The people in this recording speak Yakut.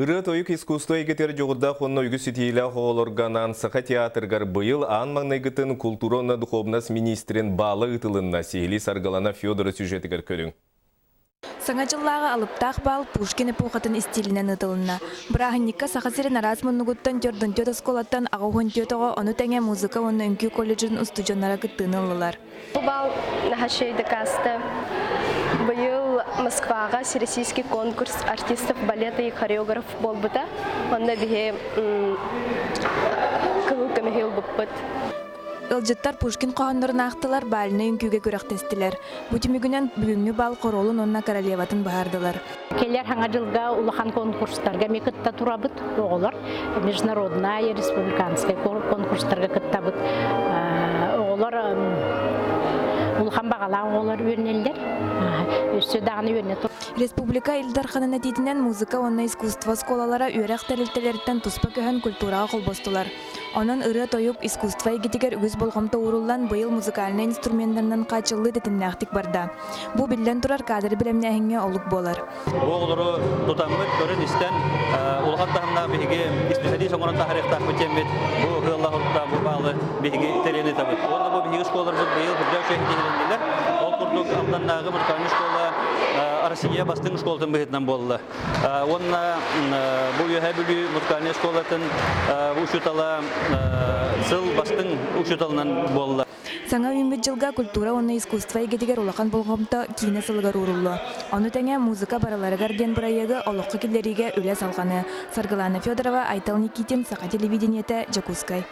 Ырыа-тойук искусство эйгэтигэр дьоҕурдаах уонна үгүс ситиһиилээх оҕолорго анаан Саха театрыгар быйыл аан маҥнайгытын култуура уонна духуобунас миниистирин баала ыытылынна. Сиһилии Саргылана Федора сюжетыгар көрүҥ. Саҥа дьыллааҕы алыптаах баал Пушкин эпохатын истиилинэн ыытылынна. Бырааһынньыкка Саха сирин араас муннугуттан 44 оскуолаттан 84 оҕо, ону тэҥэ музыка уонна үҥкүү колледжын устудьуоннара кыттыыны ыллылар. Бу баал наһаа дакааста. Быйыл Москваҕа Всероссийский конкурс артистов балета и хореограф буолбута. Онно биһи кыһыл көмүһү ылбыппыт. Ыалдьыттар Пушкин хоһооннорун аахтылар, бальнай үҥкүүгэ күрэхтэстилэр. Бу түмүгүнэн бүгүҥҥү бал хоруолун уонна королеватын быһаардылар. Кэлэр саҥа дьылга улахан конкурстарга эмиэ кытта турабыт оҕолор. Международная, республиканскай конкурстарга кыттабыт. Оҕолор улахан баҕалаах оҕолор үөрэнэллэр. Өссө даҕаны үөрэнэ Республика Ил Дарханын этиитинэн музыка уонна искусство оскуолалара үөрэх тэрилтэлэриттэн туспа көһөн культураҕа холбостулар. Онон ырыа-тойук, искусство эйгэтигэр үгүс болҕомто ууруллан, быйыл музыкальнай инструменнарынан хааччыллыы тэтимнээхтик барда. Бу, биллэн турар, кадры бэлэмнээһиҥҥэ олук буолар. Бу оҕолору тутаммыт, көрөн-истэн, улахан таһымнаах биһиги исписэлиис оҥорон таһаарыахтаахпыт диэммит бу ыаллаах бу баалы биһиги тэрийэн ыытабыт. Уонна бу биһиги школаларбыт быйыл үрдээх үчүгэй ситиһилиннилэр. Ол курдук Алданнааҕы музыкальнай школа Россия бастыҥ школатын быһыытынан буолла. Уонна бу Үөһээ Бүлүү музыкальнай школатын учуутала сыл бастыҥ учууталынан буолла. Саҥа үүммүт дьылга культура уонна искусство эйгэтигэр улахан болҕомто киинэ сылыгар ууруллуо. Ону тэҥэ «Музыка барыларыгар» диэн бырайыагы олоххо киллэриигэ үлэ салҕаныа. Саргылана Федорова, Айтал Никитин, Саха телевидениетэ, Дьокуускай.